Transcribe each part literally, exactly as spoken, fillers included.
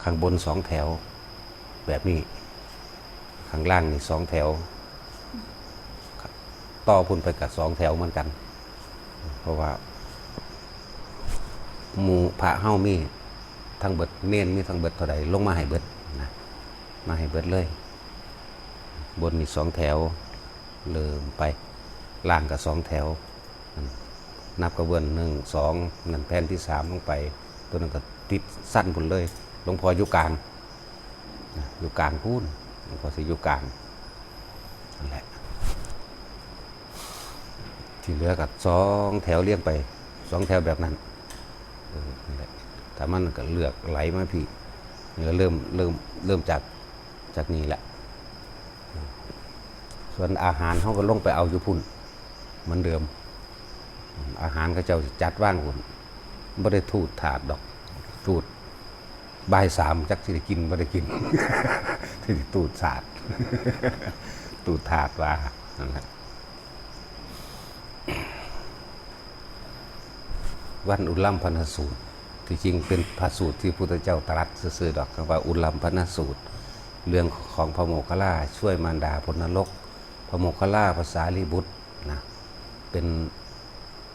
ข้างบนสองแถว แบบนี้ ข้างล่างนี่สองแถว ต่อพุ้นไปกับสองแถวเหมือนกัน เพราะว่า หมู่พระเฮามีทั้งเบิด เณรมีทั้งเบิดเท่าใด ลงมาให้เบิดนะ มาให้เบิดเลย บนนี่สองแถว เริ่มไป ล่างก็สองแถว นับกระเบื้องหนึ่ง สอง นั่นแผ่นที่สามลงไป ตัวนั้นก็ติดสั้นพุ้นเลย หลวงพ่ออยู่กลาง นะ อยู่กลางพุ้น หลวงพ่อสิอยู่กลาง นั่นแหละ ที่เหลือก็สองแถวเรียงไป สองแถวแบบนั้น เออ นั่นแหละ ถ้ามันก็เลือกไหลมาพี้ นี่ก็เริ่ม เริ่ม เริ่มจาก จากนี่แหละ ส่วนอาหารเฮาก็ลงไปเอาอยู่พุ้น เหมือนเดิม อาหารเขาเจ้าจัดวางพุ้น บ่ได้ถูดถาดดอก ถูดบ่ายสาม จักสิได้กินบ่ได้กิน ที่ถูดถาด ถูดถาดว่า นั่นแหละ วันอุลลัมพนสูตร ที่จริงเป็นพระสูตรที่พุทธเจ้าตรัสซื่อๆดอก คำว่าอุลลัมพนสูตร เรื่องของพระโมคคัลลาช่วยมารดาพ้นนรก พระโมคคัลลา พระสารีบุตรนะ เป็น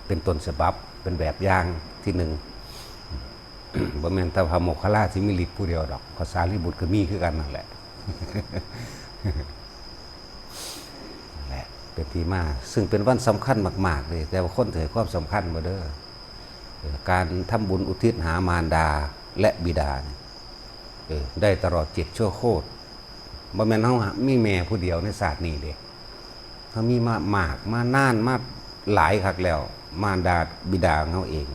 เป็นต้นฉบับ เป็นแบบอย่างที่หนึ่ง บ่แม่นแต่พระโมคคัลลาที่มีฤทธิ์ผู้เดียวดอก พระสารีบุตรก็มีคือกันนั่นแหละ นั่นแหละ เป็นที่มา ซึ่งเป็นวันสำคัญมากๆเลย แต่ว่าคนถือความสำคัญบ่เด้อ เออ การทำบุญอุทิศหามารดาและบิดาเนี่ย เออ ได้ตลอดเจ็ดชั่วโคตร บ่แม่นเฮามีแม่ผู้เดียวในชาตินี้เด้ เฮามีมามาก มานาน มาหลายคักแล้ว มารดาบิดาของเฮาเอง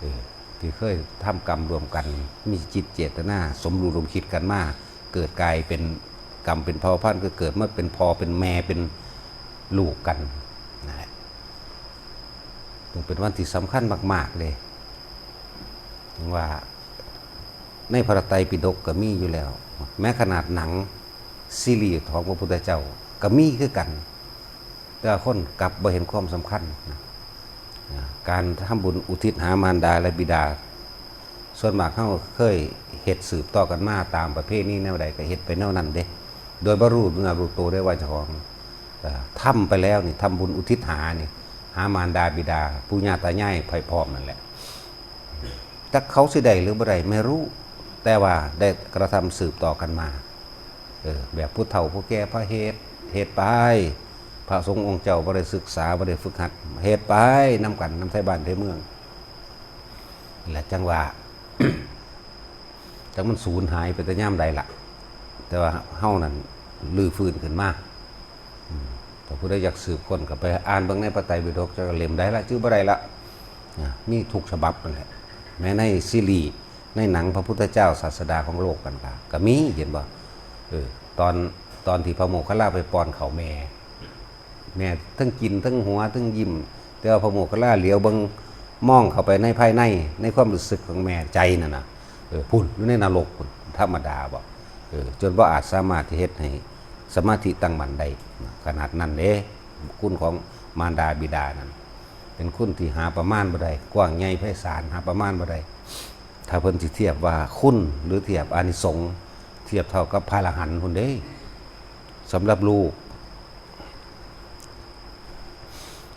เออ ที่เคยทำกรรมร่วมกัน มีจิตเจตนา สมรู้ร่วมคิดกันมา เกิดกลายเป็นกรรมเป็นเผ่าพันธุ์ ก็เกิดมาเป็นพ่อเป็นแม่เป็นลูกกัน นั่นแหละ จึงเป็นวันที่สำคัญมากๆเลย ถึงว่าในพระไตรปิฎกก็มีอยู่แล้ว แม้ขนาดหนังซีรีส์ของพระพุทธเจ้าก็มีคือกัน แต่ว่าคนกลับบ่เห็นความสำคัญนะ นะ การทำบุญอุทิศหามารดาและบิดา ส่วนมากเฮาเคยเฮ็ดสืบต่อกันมาตามประเพณีแนวใดก็เฮ็ดไปแนวนั้นเด้ โดยบ่ฮู้เนื้อฮู้ตัวได้ว่าเจ้าของ เอ่อ ทำไปแล้วนี่ ทำบุญอุทิศหานี่ หามารดาบิดา ปู่ย่าตายายไผพร้อมนั่นแหละ จักเขาสิได้หรือบ่ได้ไม่รู้ แต่ว่าได้กระทำสืบต่อกันมา เออ แบบผู้เฒ่าผู้แก่พาเฮ็ด เฮ็ดไป พระสงฆ์องค์เจ้าบ่ได้ศึกษา บ่ได้ฝึกหัด เฮ็ดไปนำกัน นำไทบ้านไทเมือง และจั่งว่า จั่งมันสูญหายไปแต่ยามใดล่ะ แต่ว่าเฮานั่นรื้อฟื้นขึ้นมา อืม ถ้าผู้ใดอยากสืบค้นก็ไปอ่านเบิ่งในพระไตรปิฎก จักเล่มใดละ จื่อบ่ได้ละ นะ มีทุกฉบับนั่นแหละ แม้ในซีรีส์ ในหนังพระพุทธเจ้าศาสดาของโลกกันก็ ก็มี เห็นบ่ เออ ตอน ตอนที่พระโมคคัลลาไปป้อนข้าวแม่ แม่ทั้งกินทั้งหัวทั้งยิ้ม แต่ว่าพระโมคคัลลาเหลียวเบิ่ง มองเข้าไปในภายใน ในความรู้สึกของแม่ ใจนั่นน่ะ เออ พุ้น อยู่ในนรกพุ้น ธรรมดาบ่ เออ จนบ่อาจสามารถที่เฮ็ดให้สมาธิตั้งมั่นได้ ขนาดนั้นเด้ คุณของมารดาบิดานั่น เป็นคุณที่หาประมาณบ่ได้ กว้างใหญ่ไพศาล หาประมาณบ่ได้ ถ้าเพิ่นสิเทียบว่าคุณ หรือเทียบอานิสงส์ เทียบเท่ากับพระอรหันต์พุ้นเด้ สำหรับลูก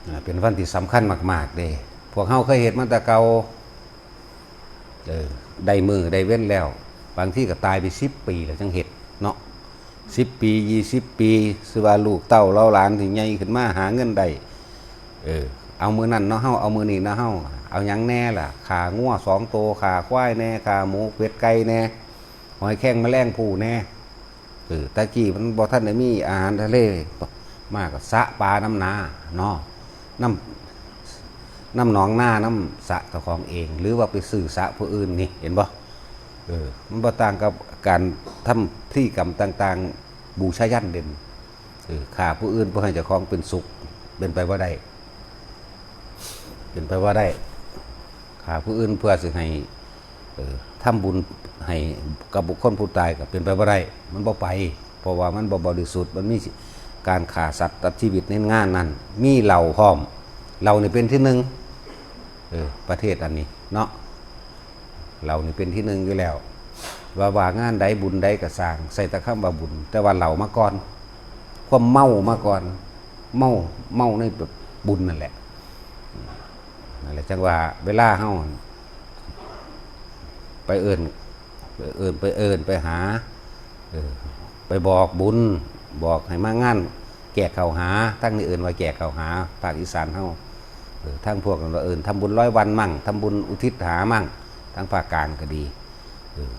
อ่า เป็นวันที่สำคัญมากๆเด้ พวกเฮาเคยเฮ็ดมาแต่เก่า เออ ได้มื้อได้เว็นแล้ว บางทีก็ตายไปสิบปีแล้วจั่งเฮ็ดเนาะ สิบปี ยี่สิบปี ซื่อว่าลูกเต้าเหล่าหลานที่ใหญ่ขึ้นมาหาเงินได้ เออ เอามื้อนั้นเนาะเฮา เอามื้อนี้เนาะเฮา เอาหยังแน่ล่ะ ฆ่างัวสองโต ฆ่าควายแน่ ฆ่าหมูเป็ดไก่แน่ หอยแครงแมลงภู่แน่ เออ แต่กี้มันบ่ทันได้มีอาหารทะเล มาก็สระปลานำนาเนาะ นำ นำหนองนานำสระเจ้าของเอง หรือว่าไปซื้อสระผู้อื่นนี่ เห็นบ่ เออ มันบ่ต่างกับการทำพิธีกรรมต่างๆ บูชายัญเด่น เออ ฆ่าผู้อื่นเพื่อให้เจ้าของเป็นสุข เป็นไปบ่ได้ เป็นไปบ่ได้ ฆ่าผู้อื่นเพื่อสิให้ เออ ทำบุญให้กับบุคคลผู้ตายก็เป็นไปบ่ได้ มันบ่ไป เพราะว่ามันบ่บริสุทธิ์ มันมีการฆ่าสัตว์ตัดชีวิตในงานนั้น มีเหล้าพร้อม เหล้านี่เป็นที่หนึ่ง เออ ประเทศอันนี้เนาะ เหล้านี่เป็นที่หนึ่งอยู่แล้ว ว่าว่างานใดบุญใดก็ซ่าง ใส่แต่คำว่าบุญ แต่ว่าเหล้ามาก่อน ความเมามาก่อน เมา เมาในแบบบุญนั่นแหละ นั่นแหละจังว่าเวลาเฮาไปเอิ้น ไปเอิ้น ไปเอิ้น ไปหา เออ ไปบอกบุญ บอกให้มางานแก่ข้าวหา ทางนี้เอิ้นว่าแก่ข้าวหา ภาคอีสานเฮา เออ ทางพวกนั้นว่าเอิ้นทำบุญร้อยวันมั่ง ทำบุญอุทิศหามั่ง ทางภาคกลางก็ดี เออ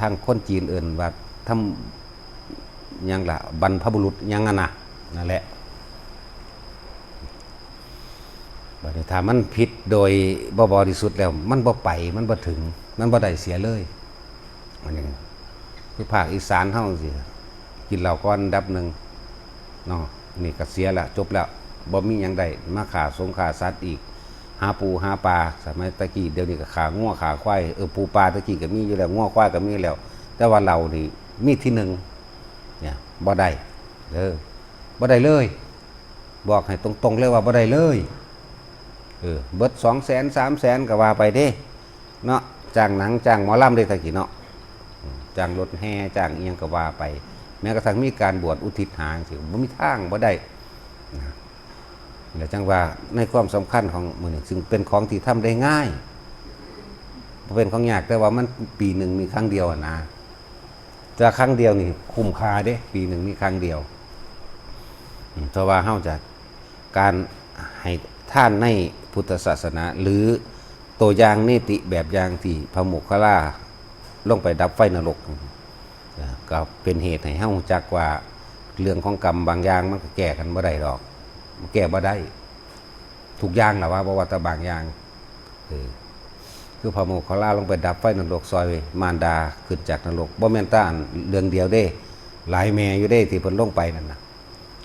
ทางคนจีนเอิ้นว่าทำ หยังล่ะ บรรพบุรุษหยังอะนะ นั่นแหละ บัดนี้ถ้ามันผิดโดยบ่บริสุทธิ์แล้ว มันบ่ไป มันบ่ถึง มันบ่ได้เสียเลย อันนี้คือภาคอีสานเฮาจั่งซี้ กินเหล้าก่อนอันดับหนึ่งเนาะ นี่ก็เสียละ จบแล้ว บ่มีหยังได้ มาฆ่าสงฆ่าสัตว์อีก หาปูหาปลา สมัยตะกี้ เดี๋ยวนี้ก็ฆ่างัวฆ่าควาย เออ ปูปลาตะกี้ก็มีอยู่แล้ว งัวควายก็มีแล้ว แต่ว่าเหล้านี่มีที่หนึ่ง เนี่ย บ่ได้ เด้อ บ่ได้เลย บอกให้ตรงๆเลยว่าบ่ได้เลย เออ เบิดสองแสน สามแสน ก็ว่าไปเด้ เนาะ จ้างหนัง จ้างหมอลำเด้ตะกี้เนาะ อืม จ้างรถแห่ จ้างอิหยังก็ว่าไป แม้กระทั่งมีการบวชอุทิศหาจั่งซี้ บ่มีทาง บ่ได้ นะ แล้วจังว่าในความสำคัญของมื้อนี้ ซึ่งเป็นของที่ทำได้ง่าย บ่เป็นของยาก แต่ว่ามันปีหนึ่งมีครั้งเดียวอะนะ แต่ครั้งเดียวนี่คุ้มค่าเด้ ปีหนึ่งมีครั้งเดียว อืม เพราะว่าเฮาจะ การให้ทานในพุทธศาสนา หรือตัวอย่างเนติแบบอย่างที่พระโมคคัลลาลงไปดับไฟนรก เอ่อ ก็เป็นเหตุให้เฮารู้จักว่าเรื่องของกรรมบางอย่างมันก็แก้กันบ่ได้ดอก มันแก้บ่ได้ ทุกอย่างล่ะว่า บ่ว่าแต่บางอย่าง เออ คือพระโมคคัลลาลงไปดับไฟนรกซอยมารดาขึ้นจากนรก บ่แม่นแต่อันเรื่องเดียวเด้ หลายแม่อยู่เด้ที่เพิ่นลงไปนั่นน่ะ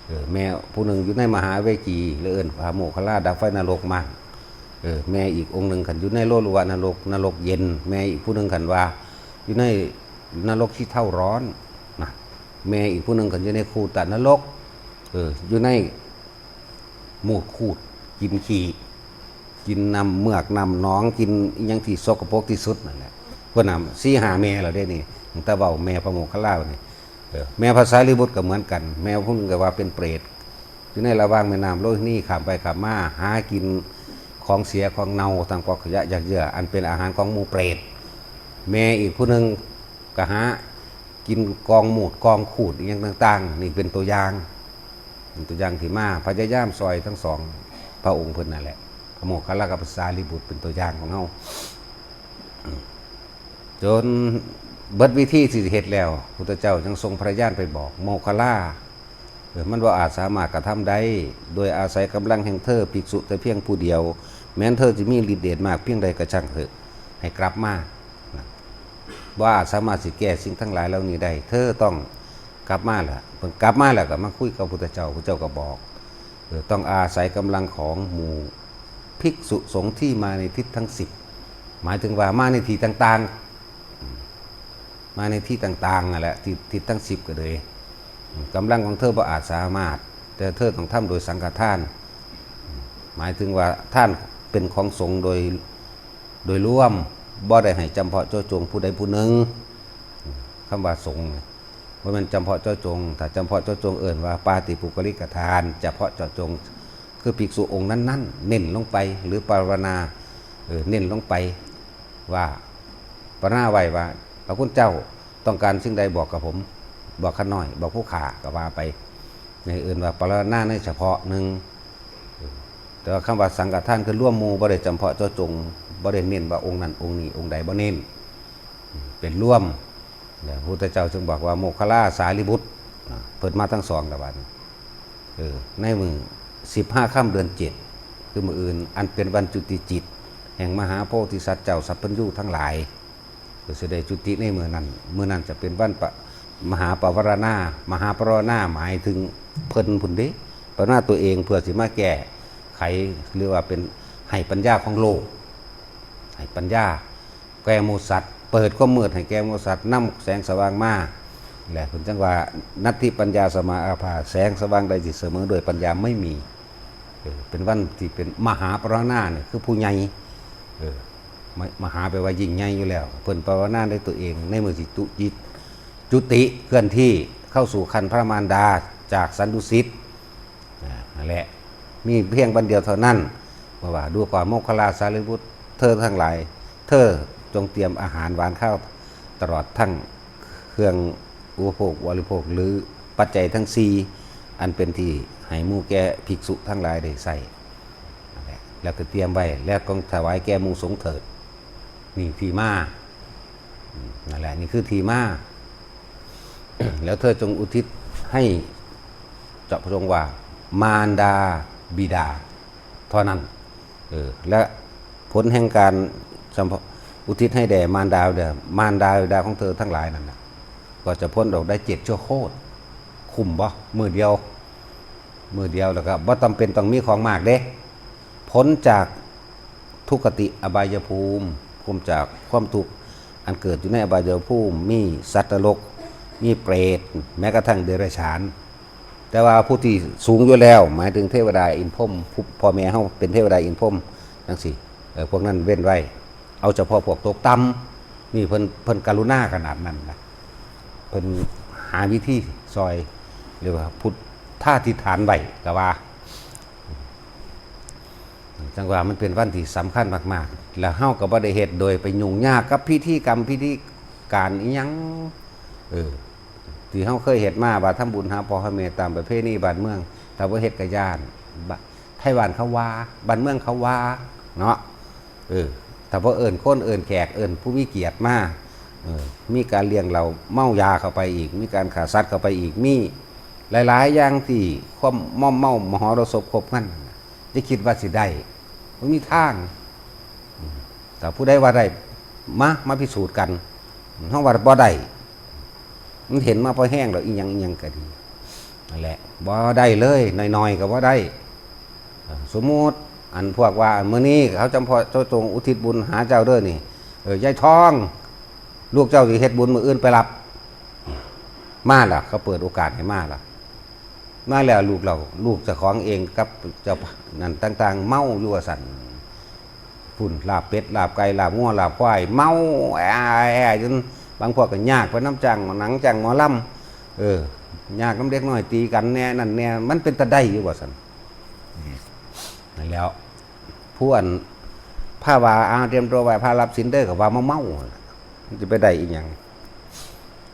เออ แม่ผู้หนึ่งอยู่ในมหาเวจี แล้วเอิ้นพระโมคคัลลาดับไฟนรกมั่ง เออ แม่อีกองค์หนึ่งคันอยู่ในโลลุวะนรก นรกเย็น แม่อีกผู้หนึ่งคันว่าอยู่ในนรกขี้เถ้าร้อนนะ แม่อีกผู้หนึ่งคันอยู่ในคูตะนรก เออ อยู่ใน มูดคูด กินขี้ กินน้ำเมือกน้ำหนอง กินอิหยังที่สกปรกที่สุดนั่นแหละ เพิ่นน่ะสี่ห้าแม่แล้วเด้นี่ ตั้งแต่เว้าแม่พระโมคคัลลานี่ เออ แม่พระสารีบุตรก็เหมือนกัน แม่ผู้หนึ่งก็ว่าเป็นเปรต อยู่ในระหว่างแม่น้ำโลหินีข้ามไปข้ามมา หากินของเสียของเน่า ทั้งกองขยะหยากเยื่อ อันเป็นอาหารของหมู่เปรต แม่อีกผู้หนึ่งก็หากินกองมูดกองคูดอิหยังต่างๆ นี่เป็นตัวอย่าง เป็นตัวอย่างที่มาพยายามซอยทั้งสองพระองค์เพิ่นนั่นแหละ พระโมคคัลลากับพระสารีบุตรเป็นตัวอย่างของเฮา จนเบิดวิธีที่สิเฮ็ดแล้ว พุทธเจ้ายังทรงพระญาณไปบอกโมคคัลลา เออ มันบ่อาจสามารถกระทำได้ โดยอาศัยกำลังแห่งเธอภิกษุแต่เพียงผู้เดียว แม้นเธอจะมีฤทธิ์เดชมากเพียงใดก็ช่างเถอะ ให้กลับมา นะ บ่อาจสามารถสิแก้สิ่งทั้งหลายเหล่านี้ได้ เธอต้องกลับมาล่ะ เพิ่นกลับมาแล้วก็มาคุยกับพุทธเจ้า พุทธเจ้าก็บอก เออ ต้องอาศัยกำลังของหมู่ภิกษุสงฆ์ที่มาในทิศทั้งสิบ หมายถึงว่ามาในที่ต่างๆ อืม มาในที่ต่างๆ นั่นแหละ ที่ทิศทั้งสิบก็เลย อืม กำลังของเธอบ่อาจสามารถ แต่เธอต้องทำโดยสังฆทาน อืม หมายถึงว่าทานเป็นของสงฆ์โดย โดยรวม บ่ได้ให้จำเพาะเจาะจงผู้ใดผู้หนึ่ง อืม คำว่าสงฆ์เนี่ย บ่แม่นจำเพาะเจาะจง ถ้าจำเพาะเจาะจงเอิ้นว่าปาฏิปุคคลิกทาน เฉพาะเจาะจง คือภิกษุองค์นั้นๆ เน้นลงไป หรือปรารถนา เออ เน้นลงไป ว่า ปรารถนาไว้ว่า พระคุณเจ้าต้องการสิ่งใดบอกกับผม บอกข้าน้อย บอกผู้ข้าก็ว่าไป ในเอิ้นว่าปรารถนาในเฉพาะหนึ่ง เออ แต่ว่าคำว่าสังฆทานคือรวมหมู่ บ่ได้จำเพาะเจาะจง บ่ได้เน้นว่าองค์นั้นองค์นี้องค์ใด บ่เน้น เป็นรวม แล้วพระพุทธเจ้าจึงบอกว่าโมคคัลลาสารีบุตร นะ เพิ่นมาทั้งสองแล้วบัดนี้ เออ ในมื้อสิบห้าค่ำเดือนเจ็ด คือมื้ออื่น อันเป็นวันจุติจิต แห่งมหาโพธิสัตว์เจ้าสัพพัญญูทั้งหลาย ก็สิได้จุติในมื้อนั้น มื้อนั้นจะเป็นวันปะ มหาปวารณา มหาปวารณาหมายถึงเพิ่นพุ้นเด้ ปวารณาตัวเองเพื่อสิมาแก้ไข หรือว่าเป็นให้ปัญญาของโลก ให้ปัญญาแก่หมู่สัตว์ เปิดความมืดให้แก่หมู่สัตว์ นำแสงสว่างมา และเพิ่นจังว่า นัตถิปัญญาสมาอาภา แสงสว่างใดที่เสมอด้วยปัญญาไม่มี เออ เป็นวันที่เป็นมหาปรารถนาเนี่ย คือผู้ใหญ่ เออ ม- มหาแปลว่ายิ่งใหญ่อยู่แล้ว เพิ่นภาวนาด้วยตัวเองในมือสิจุจิต จุติเคลื่อนที่เข้าสู่คันพระมารดาจากสันดุสิต อ่า นั่นแหละ มีเพียงวันเดียวเท่านั้น เพราะว่าดูความโมคคัลลาสารีบุตร เธอทั้งหลาย เธอจงเตรียมอาหารหวานข้าว ตลอดทั้งเครื่องอุปโภคบริโภค หรือปัจจัยทั้งสี่ อันเป็นที่ให้หมู่แก่ภิกษุทั้งหลายได้ใช้ นั่นแหละ แล้วก็เตรียมไว้ แล้วก็ถวายแก่หมู่สงฆ์เถิด นี่ที่มา อืม นั่นแหละ นี่คือที่มา แล้วเธอจงอุทิศให้เจ้าพระองค์ว่า มารดาบิดา เท่านั้น เออ และผลแห่งการสำ- อุทิศให้แด่มารดาบิดา มารดาบิดาของเธอทั้งหลายนั่นนะ ก็จะพ้นออกได้เจ็ดชั่วโคตร คุ้มบ่ มื้อเดียว มื้อเดียว แล้วก็บ่จำเป็นต้องมีของมากเด้ พ้นจากทุกขติอบายภูมิ พ้นจากความทุกข์อันเกิดอยู่ในอบายภูมิ มีสัตว์นรก มีเปรต แม้กระทั่งเดรัจฉาน แต่ว่าผู้ที่สูงอยู่แล้ว หมายถึงเทวดาอินทร์พรหม ผู้- พ่อแม่เฮาเป็นเทวดาอินทร์พรหมจังซี่ เออ พวกนั้นเว้นไว้ เอาเฉพาะพวกตกต่ำ นี่เพิ่น- เพิ่นกรุณาขนาดนั้นนะ เพิ่นหาวิธีซอย เรียกว่าพุทธาธิษฐานไว้ก็ว่า จังว่ามันเป็นวันที่สำคัญมากๆ แล้วเฮาก็บ่ได้เฮ็ดโดยไปยุ่งยากกับพิธีกรรมพิธีการอิหยัง เออ ที่เฮาเคยเฮ็ดมา ว่าทำบุญหาพ่อหาแม่ตามประเพณีบ้านเมือง ถ้าบ่เฮ็ดก็ย้าน บ้าน- ไทบ้านเขาว่า บ้านเมืองเขาว่า เนาะ เออ ถ้าบ่เอิ้นคน เอิ้นแขก เอิ้นผู้มีเกียรติมา เออ มีการเลี้ยงเหล้าเมายาเข้าไปอีก มีการฆ่าสัตว์เข้าไปอีก มีหลายๆ อย่างที่ความมอมเมามหรสพครบงาน อย่าคิดว่าสิได้ บ่มีทาง อืม ถ้าผู้ใดว่าได้ มา มาพิสูจน์กัน เฮาว่าบ่ได้ มันเห็นมาพอแห้งแล้ว อีหยังอีหยังก็ดี นั่นแหละ บ่ได้เลย น้อยๆ ก็บ่ได้ เอ่อ สมมุติ อันพวกว่า มื้อนี้เขาจำเพาะเจ้าจงอุทิศบุญหาเจ้าเด้อนี่ เออ ยายทอง ลูกเจ้าสิเฮ็ดบุญมื้ออื่นไปรับ มาล่ะ เขาเปิดโอกาสให้มาล่ะ มาแล้วลูกเรา ลูกเจ้าของเองกับเจ้านั่นต่างๆ เมาอยู่ว่าซั่น พุ้น ลาบเป็ด ลาบไก่ ลาบงัว ลาบควาย เมาแอแอจนบางพวกก็ยากไปนำจ้างหนังจ้างหมอลำ เออ ยากนำเด็กน้อยตีกันแน่นั่นแน่ มันเป็นตาได้อยู่ว่าซั่น นั่นแหล้ว ผู้อันพาว่า อ้าว เตรียมตัวไหว้พระรับศีลเด้อ ก็ว่าเมาๆ นั่นล่ะ มันสิไปได้อีหยัง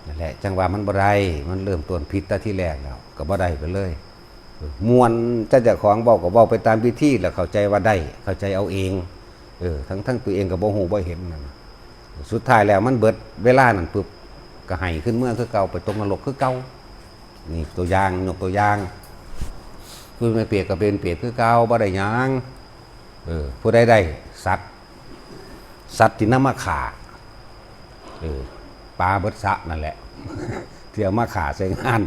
นั่นแหละ จั่งว่ามันบ่ได้ มันเริ่มต้นผิดแต่ทีแรกแล้ว ก็บ่ได้ไปเลย เออ ม่วน แต่เจ้าของเว้าก็เว้าไปตามพิธี แล้วเข้าใจว่าได้ เข้าใจเอาเอง เออ ทั้งๆ ตัวเองก็บ่ฮู้บ่เห็นนั่นน่ะ สุดท้ายแล้วมันเบิดเวลานั่นปุ๊บ ก็ให้ขึ้นเมือคือเก่า ไปตกนรกคือเก่า นี่ตัวอย่าง ยกตัวอย่าง ผู้เป็นเปรตก็เป็นเปรตคือเก่า บ่ได้หยัง เออ ผู้ใดได้ สัตว์ สัตว์ที่นำมาฆ่า เออ ปลาเบิดสระนั่นแหละ ที่เอามาฆ่าใส่งาน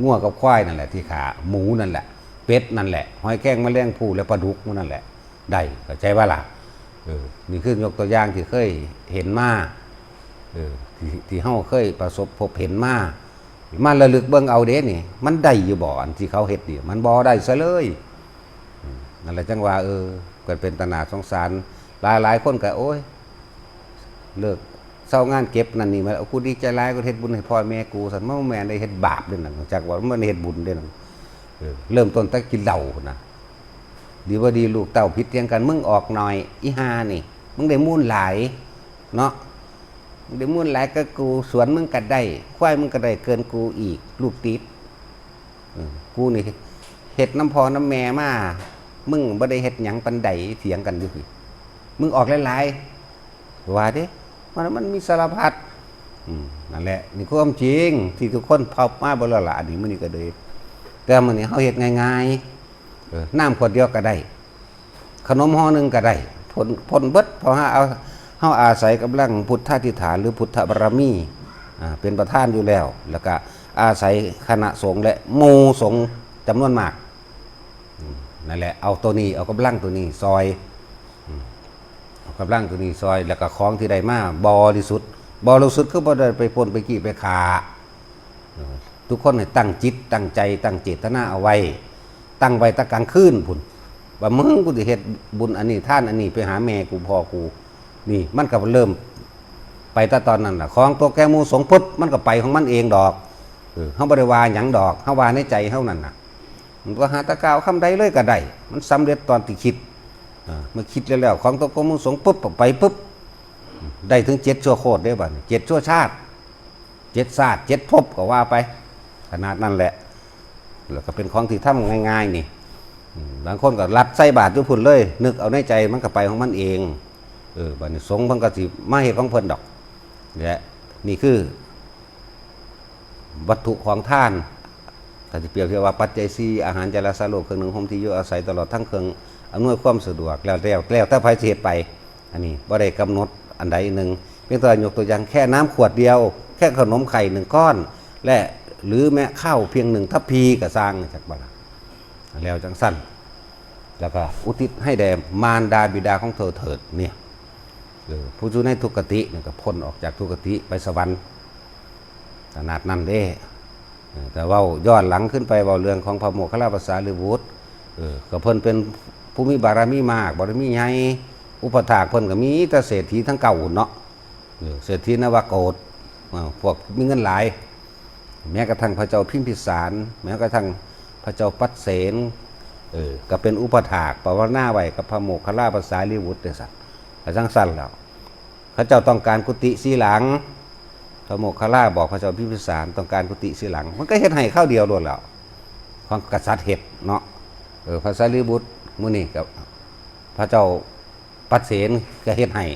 งัวกับควายนั่นแหละที่ฆ่า หมูนั่นแหละ เป็ดนั่นแหละ หอยแครงแมลงภู่และปลาดุกหมู่นั่นแหละ ได้ เข้าใจบ่ล่ะ เออ นี่คือยกตัวอย่างที่เคยเห็นมา เออ ที่- ที่เฮาเคยประสบพบเห็นมา มาระลึกเบิ่งเอาเด้นี่ มันได้อยู่บ่ อันที่เขาเฮ็ดนี่ มันบ่ได้ซะเลย อืม นั่นแหละจั่งว่า เออ ก็เป็นตาน่าสงสาร หลายๆ คนก็ โอ้ย เลิก เซางานเก็บนั่นนี่มา กูดีใจหลาย กูเฮ็ดบุญให้พ่อแม่กูซั่น มันบ่แม่นได้เฮ็ดบาปเด้นั่น จักว่ามันเฮ็ดบุญเด้นั่น เออ เริ่มต้นแต่กินเหล้าพุ้นนะ ดีบ่ดีลูกเต้าผิดเถียงกัน มึงออกหน่อย อีห่านี่ มึงได้มูลหลาย เนาะ มึงได้มูลหลายก็กู สวนมึงก็ได้ ควายมึงก็ได้เกินกูอีก ลูกติด เออ กูนี่เฮ็ดนำพ่อนำแม่มา มึงบ่ได้เฮ็ดหยังปานใด เถียงกันอยู่พี้ มึงออกหลายๆ ว่าเด้ มัน- มันมีสารพัด อืม นั่นแหละ นี่ความจริงที่ทุกคนพบมาเบิดแล้วล่ะ อันนี้มื้อนี้ก็เลย แต่มื้อนี้เฮาเฮ็ดง่ายๆ เออ น้ำขวดเดียวก็ได้ ขนมห่อหนึ่งก็ได้ พ้น- พ้นเบิด เพราะว่าเอา- เฮาอาศัยกำลังพุทธาธิษฐาน หรือพุทธบารมี อ่า เป็นประธานอยู่แล้ว แล้วก็อาศัยคณะสงฆ์และหมู่สงฆ์จำนวนมาก อืม นั่นแหละ เอาตัวนี้ เอากำลังตัวนี้ซอย อืม เอากำลังตัวนี้ซอย แล้วก็ของที่ได้มาบริสุทธิ์ บริสุทธิ์คือบ่ได้ไปป้นไปจี้ไปฆ่า เออ ทุกคนให้ตั้งจิตตั้งใจตั้งเจตนาเอาไว้ ตั้งไว้แต่กลางคืนพุ้น ว่ามึง กูสิเฮ็ดบุญอันนี้ทานอันนี้ไปหาแม่กูพ่อกู นี่มันก็เริ่มไปแต่ตอนนั้นล่ะ ของตกแก่หมู่สงฆ์ปุ๊บ มันก็ไปของมันเองดอก เออ เฮาบ่ได้ว่าหยังดอก เฮาว่าในใจเฮานั่นน่ะ มันก็หาแต่กล่าวคำใดเลยก็ได้ มันสำเร็จตอนที่คิด อ่า เมื่อคิดแล้วๆ ของตกแก่หมู่สงฆ์ปุ๊บ ไปปุ๊บ ได้ถึงเจ็ดชั่วโคตรเด้บัดนี้ เจ็ดชั่วชาติ เจ็ดชาติ เจ็ดภพก็ว่าไป ขนาดนั้นแหละ แล้วก็เป็นของที่ทำง่ายๆ นี่ อืม บางคนก็ลัดใส่บาตรอยู่พุ้นเลย นึกเอาในใจมันก็ไปของมันเอง เออ บัดนี้สงฆ์เพิ่นก็สิมาเฮ็ดของเพิ่นดอก และนี่คือ วัตถุของทาน ถ้าสิเปรียบเทียบว่าปัจจัยสี่ อาหาร จาราสาโลก เครื่องนุ่งห่ม ที่อยู่อาศัย ตลอดทั้งเครื่องอำนวยความสะดวก แล้ว แล้ว แล้วแต่ไผสิเฮ็ดไป อันนี้บ่ได้กำหนดอันใดหนึ่ง เพียงแต่ยกตัวอย่างแค่น้ำขวดเดียว แค่ขนมไข่หนึ่งก้อน และ หรือแม้ข้าวเพียงหนึ่งทัพพีก็ซ่าง จักบ่ล่ะ แล้วจังซั่น แล้วก็อุทิศให้แด่มารดาบิดาของเธอเถิดเนี่ย เออ ผู้อยู่ในทุกขติเนี่ยก็พ้นออกจากทุกขติไปสวรรค์ ขนาดนั้นเด้ เออ แต่เว้าย้อนหลังขึ้นไปเว้าเรื่องของพระโมคคัลลาภาษาลีบุตร เออ ก็เพิ่นเป็นผู้มีบารมีมาก บารมีใหญ่ อุปถากเพิ่นก็มีแต่เศรษฐีทั้งเก่าเนาะ เออ เศรษฐีนวโกศ อ่า พวกมีเงินหลาย แม้กระทั่งพระเจ้าพิมพิสาร แม้กระทั่งพระเจ้าปัดเสน เออ ก็เป็นอุปถากภาวนาไว้กับพระโมคคัลลาภาษาลีบุตรเด้อสัตว์ ก็จังซั่นแล้ว เขาเจ้าต้องการกุฏิสีหลัง พระโมคคัลลาบอกพระเจ้าพิมพิสารต้องการกุฏิสีหลัง มันก็เฮ็ดให้คราวเดียวโลดแล้ว ของกษัตริย์เฮ็ดเนาะ เออ พระสารีบุตรมื้อนี้กับพระเจ้าปัดเสนก็เฮ็ดให้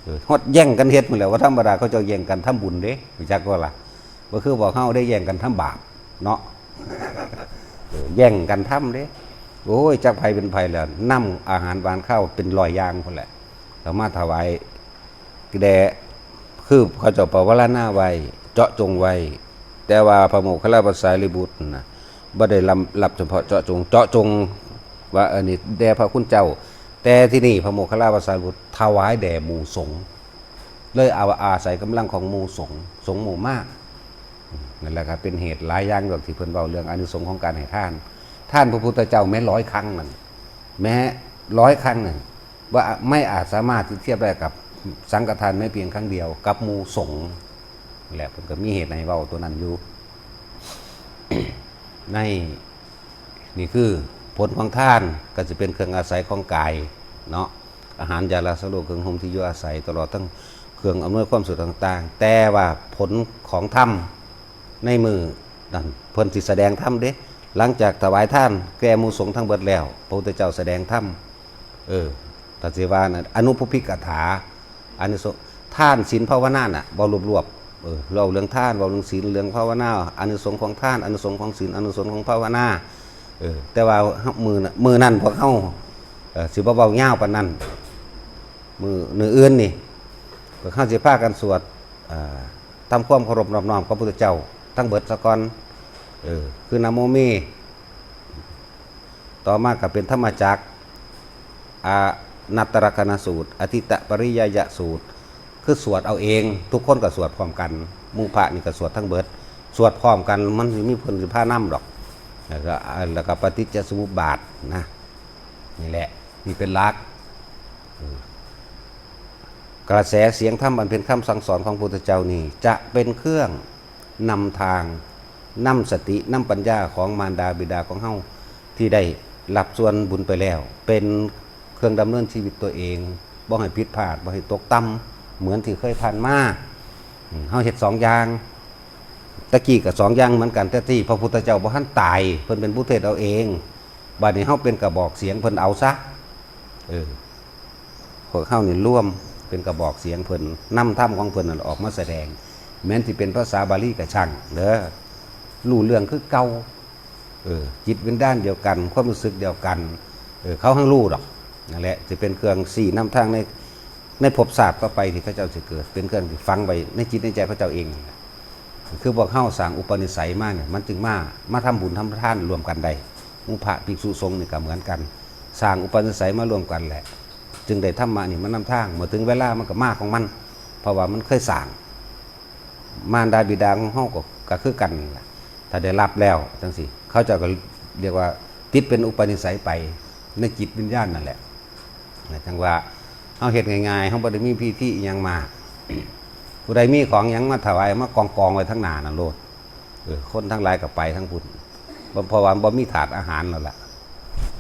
เออ ฮอดแย่งกันเฮ็ดหมดแล้ว ว่าธรรมดาเขาเจ้าแย่งกันทำบุญเด้ รู้จักบ่ล่ะ บ่คือบอกเฮาได้แย่งกันทำบาปเนาะ เออ แย่งกันทำเด้ โอ้ย จักไผเป็นไผแล้ว นำอาหารหวานข้าวเป็นร้อยอย่างพุ้นแหละ เอามาถวายแด่ คือเขาเจ้าปวารณาไว้ เจาะจงไว้ แต่ว่าพระโมคคัลลาภาษาลีบุตรน่ะ บ่ได้รับ รับเฉพาะเจาะจง เจาะจงว่า เออ นี่แด่พระคุณเจ้า แต่ที่นี่พระโมคคัลลาภาษาลีบุตรถวายแด่หมู่สงฆ์ เลยเอาอาศัยกำลังของหมู่สงฆ์ สงฆ์หมู่มาก นั่นแหละครับ เป็นเหตุหลายอย่างดอกที่เพิ่นเว้าเรื่องอานิสงส์ของการให้ทาน ทานพระพุทธเจ้าแม้ร้อยครั้งนั่น แม้ร้อยครั้งนั่น ว่าไม่อาจสามารถที่เทียบได้กับสังฆทานแม้เพียงครั้งเดียวกับหมู่สงฆ์ แหละ เพิ่นก็มีเหตุให้เว้าตัวนั้นอยู่ ใน นี่คือผลของทาน ก็จะเป็นเครื่องอาศัยของกายเนาะ อาหาร ยาราสโลก เครื่องห่มที่อยู่อาศัย ตลอดทั้งเครื่องอำนวยความสะดวกต่างๆ แต่ว่าผลของธรรมในมือนั้น เพิ่นสิแสดงธรรมเด้ หลังจากถวายทานแก่หมู่สงฆ์ทั้งเบิดแล้ว พระพุทธเจ้าแสดงธรรม เออ ถ้าสิว่านะ อนุปพิกถา อานิสงส์ทานศีลภาวนาน่ะ เว้ารวบๆ เออ เล่าเรื่องทาน เว้าเรื่องศีล เรื่องภาวนา อานิสงส์ของทาน อานิสงส์ของศีล อานิสงส์ของภาวนา เออ แต่ว่ามื้อน่ะ มื้อนั้นพวกเฮา เอ่อ สิบ่เว้ายาวปานนั้น มื้อ มื้ออื่นนี่ พวกเฮาสิพากันสวด อ่า ทำความเคารพนอบน้อมพระพุทธเจ้าทั้งเบิดซะก่อน เออ คือนะโมเม ต่อมาก็เป็นธรรมจักร อนัตตลักษณสูตร อทิตตปริยยสูตร คือสวดเอาเอง ทุกคนก็สวดพร้อมกัน หมู่พระนี่ก็สวดทั้งเบิด สวดพร้อมกัน มันสิมีเพิ่นสิพานำดอก แล้วก็ แล้วก็ปฏิจจสมุปบาทนะ นี่แหละ นี่เป็นหลัก เออ กระแสเสียงธรรมอันเป็นคำสั่งสอนของพระพุทธเจ้านี่ จะเป็นเครื่องนำทาง นำสติ นำปัญญาของมารดาบิดาของเฮา ที่ได้รับส่วนบุญไปแล้ว เป็นเครื่องดำเนินชีวิตตัวเอง บ่ให้ผิดพลาด บ่ให้ตกต่ำเหมือนที่เคยผ่านมา อืม เฮาเฮ็ดสองอย่าง ตะกี้ก็สองอย่างเหมือนกัน แต่ที่พระพุทธเจ้าบ่ทันตาย เพิ่นเป็นผู้เทศน์เอาเอง บัดนี้เฮาเป็นกระบอกเสียงเพิ่นเอาซะ เออ พวกเฮานี่ร่วมเป็นกระบอกเสียงเพิ่น นำธรรมของเพิ่นนั่นออกมาแสดง แม้นสิเป็นภาษาบาลีก็ช่าง เด้อ รู้เรื่องคือเก่า เออ จิตวิญญาณเดียวกัน ความรู้สึกเดียวกัน เออ เขาหั้งรู้ดอก นั่นแหละ สิเป็นเครื่องชี้นำทางใน ในภพชาติต่อไปที่เขาเจ้าสิเกิด เป็นเครื่องที่ฝังไว้ในจิตในใจเขาเจ้าเองนั่นแหละ คือพวกเฮาสร้างอุปนิสัยมาเนี่ย มันจึงมา มาทำบุญทำทานร่วมกันได้ หมู่พระภิกษุสงฆ์นี่ก็เหมือนกัน สร้างอุปนิสัยมาร่วมกันแหละ จึงได้ธรรมะนี่มานำทาง เมื่อถึงเวลามันก็มาของมัน เพราะว่ามันเคยสร้าง มารดาบิดาของเฮาก็ ก็คือกันนั่นล่ะ ถ้าได้รับแล้วจังซี่ เขาเจ้าก็เรียกว่าติดเป็นอุปนิสัยไปในจิตวิญญาณนั่นแหละ นะ จังว่า เฮาเฮ็ดง่ายๆ เฮาบ่ได้มีพิธีอิหยังมาก ผู้ใดมีของหยังมาถวาย มากองๆ ไว้ทางหน้านั่นโลด เออ คนทั้งหลายก็ไปทางพุ้น บ่ เพราะว่าบ่มีถาดอาหารแล้วล่ะ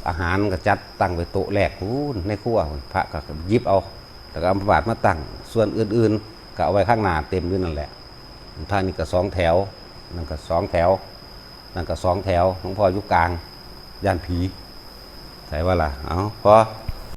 อาหารก็จัดตั้งไว้โต๊ะแรกพุ้น ในครัวพุ้น พระก็หยิบเอา แล้วก็เอาบาตรมาตั้ง ส่วนอื่นๆ ก็เอาไว้ข้างหน้าเต็มอยู่นั่นแหละ พระนี่ก็สองแถว นั่นก็สองแถว นั่นก็สองแถว หลวงพ่ออยู่กลาง ย่านผี ใส่ว่าล่ะ เอา พอ